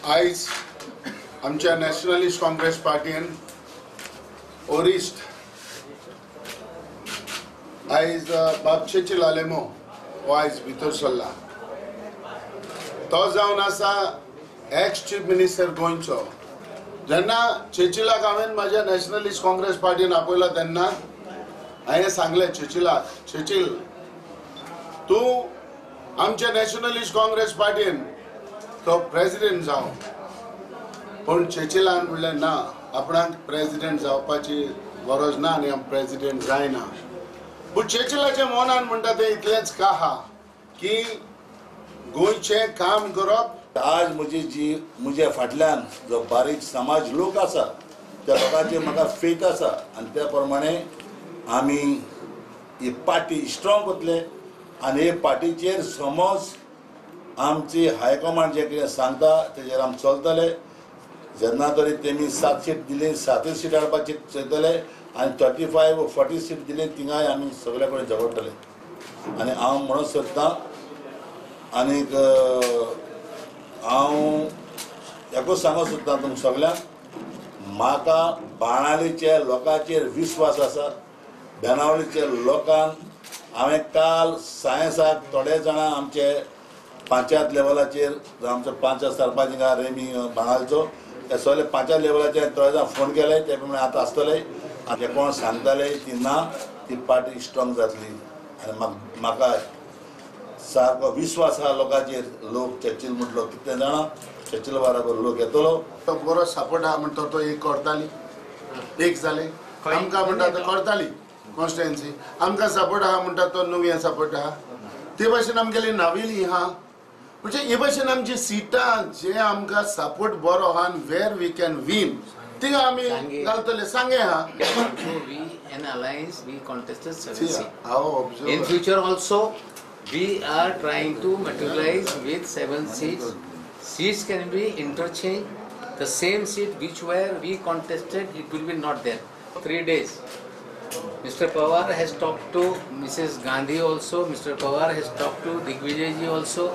आयज आमच्या नॅशनलिस्ट काँग्रेस पार्टीन ओरिस्ट आयज बाब चर्चिल आलेमो हो आयज भितर सरला. तो जावन आसा एक्स चीफ मिनिस्टर गोंयचो. जेन्ना चर्चिलाक हांवें म्हाज्या नॅशनलिस्ट काँग्रेस पार्टीन आपयलो तेन्ना हांवें सांगलें चर्चिलाक, चर्चिल तूं आमच्या नॅशनलिस्ट काँग्रेस पार्टीन तो प्रेजिडेंट जावं. पूण चर्चिलान म्हणलें ना, आपणाक प्रेजिडेंट जावपाची गरज ना आनी हांव प्रेजिडेंट जायना. पूण चर्चिलाच्या मनान म्हणटा तें इतलेंच का आहा की गोंयचें काम करप. आज म्हजी जी म्हज्या फाटल्यान जो बारीक समाज लोक आसा त्या लोकांचेर म्हाका फेथ आसा आनी त्या प्रमाणे आमी ही पार्टी स्ट्रॉंग करतले आनी हे पार्टीचेर समज आमची हायकमांड जें कितें सांगता तेजेर आमी चलतले. जेन्ना तरी तेमी 7 सीट दिली, 7 सीट हाडपाची चलतले आनी 35 40 सीट दिली थिंगाय आमी सगळे कडेन झगडटले. आनी हांव म्हणूंक सोदतां आनीक हांव एकूच सांगूंक सोदतां तुमकां सगल्यांक, म्हाका बाणावलीच्या लोकांचेर विस्वास आसा. बेनावलीच्या लोकांक हांवें काल सायन्साक थोडे जाणां आमचे पंचायत लेवलाचेर, आमचो पंचायत सरपंच हिंगा रेमी बाणावलीचो, ते सगळे पंचायत लेवलाचेर थोडे जाण फोन केले, ते प्रमाणे आतां आसतले. आनी ते कोण सांगताले ती ना, ती पार्टी स्ट्रॉंग जातली आनी म्हाका सारको विस्वास आहा लोकांचेर. लोक चर्चिल म्हटलो कितें जाणा, चर्चिल बराबर लोक येतलो. तो बरो सपोर्ट आहा म्हणटा तो एक करताली, एक जाले आमकां म्हणटा तो करताली कॉन्स्टिट्युएन्सी, आमकां सपोर्ट आहा म्हणटा तो नुव्या सपोर्ट आहा. ते भाशेन आमगेली नावेली आहा. म्हणजे हे भाशेन आमची सिटां जे आमकां सपोर्ट बरो आहा आनी वेर we can win थिंगा आमी घालतले. सांगे आहा. We an alliance, we contested 7 seats. In future also we are trying to materialize with 7 seats. Seats can be interchanged. The same seat which were we contested, it will be not there. 3 days. Mr. Pawar has talked to Mrs. Gandhi also. Mr. Pawar has talked to Digvijay ji also.